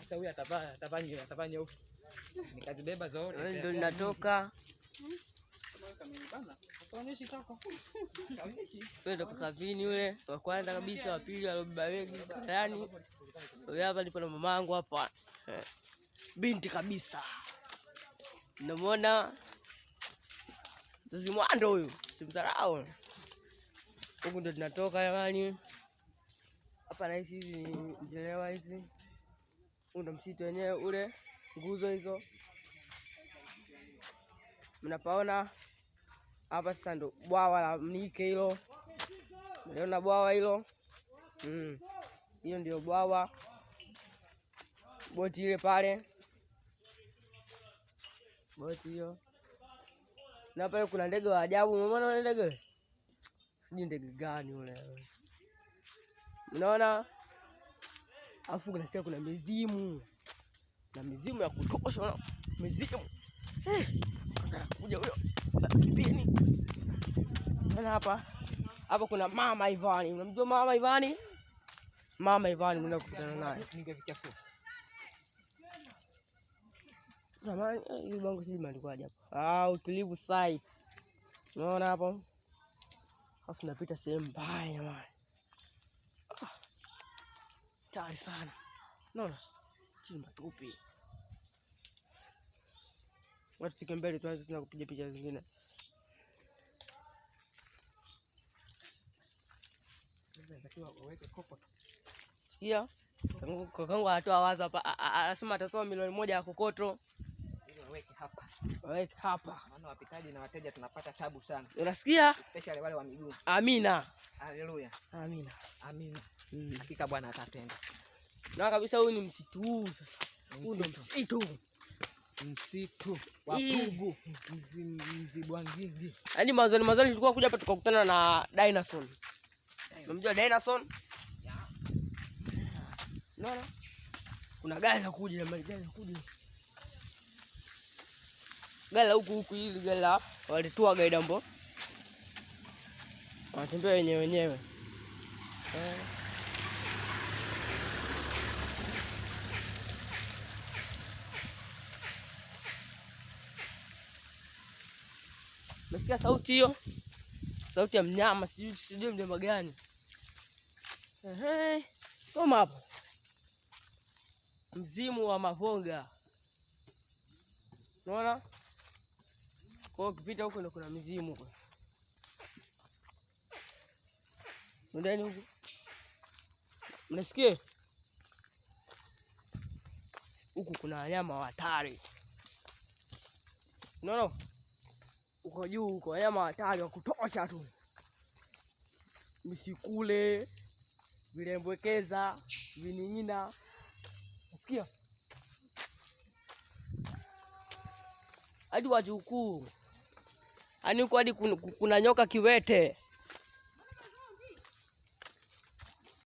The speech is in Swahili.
Sasa huyu atavaa nyeupe. Nikazibeba zote. Ndio linatoka. Wewe ndo kakavini yule wa kwanza kabisa, wa pili alobeba begi yani. Huyu hapa nipo na mamangu hapa. Binti kabisa. Unamwona Mzazi Mwando huyu, simdharau. Huku ndo tunatoka jamani. Hapa naishi hizi ni njelewa hizi. Huu ndo msitu wenyewe ule, nguzo hizo. Mnapaona hapa sasa ndo bwawa la Mnike hilo. Mnaona bwawa hilo? Hiyo ndio bwawa. Boti ile pale. Boti hiyo. Na pale kuna ndege wa ajabu. Umeona wale ndege? Sijui ndege gani ule. Unaona? Alafu kuna kuna mizimu. Na mizimu ya kutosha, unaona? Mizimu. Kuja huyo. Kipini. Unaona hapa? Hapa kuna Mama Ivani. Unamjua Mama Ivani? Mama Ivani mnaenda kukutana naye. Ningevichafua. Zamani hili bango sijui limeandikwaje hapo. Ah, utulivu site. Unaona hapo? Alafu napita sehemu mbaya jamani. Tayari sana. Unaona? Chini matupi. Watu tufike mbele tuanze tena kupiga picha zingine. Inatakiwa waweke kokoto. Sikia? Kakangu anatoa wazo hapa, anasema atatoa 1,000,000 ya kokoto. Ili waweke hapa. Waweke hapa. Maana wapitaji na wateja tunapata tabu sana. Unasikia? Especially wale wa miguu. Amina. Haleluya. Amina. Amina. Hakika Bwana atatenda. Na kabisa huu ni msitu huu sasa. Huu ndio msitu. Msitu wa Pugu, Mzibwangigi. Yaani mwanzoni tulikuwa kuja hapa tukakutana na dinosaur. Unamjua dinosaur? Unaona? Kuna gari la kuja jamani, gari la kuja. Gari la huku huku hili gari la walitoa guide ambao wanatembea wenyewe wenyewe. Umesikia sauti hiyo? Sauti ya mnyama, sijui mnyama gani. Ehe, soma hapo. Mzimu wa Mavonga. Unaona? Kwa hiyo ukipita huko ndo kuna mizimu huko. Ndani huko. Mnasikia? Huku kuna wanyama hatari. Unaona? Uko juu huko wanyama hatari wa kutosha tu. Misikule, vilembwekeza, vining'ina. Unasikia? Hadi wajukuu. Yaani huko hadi kuna nyoka kiwete.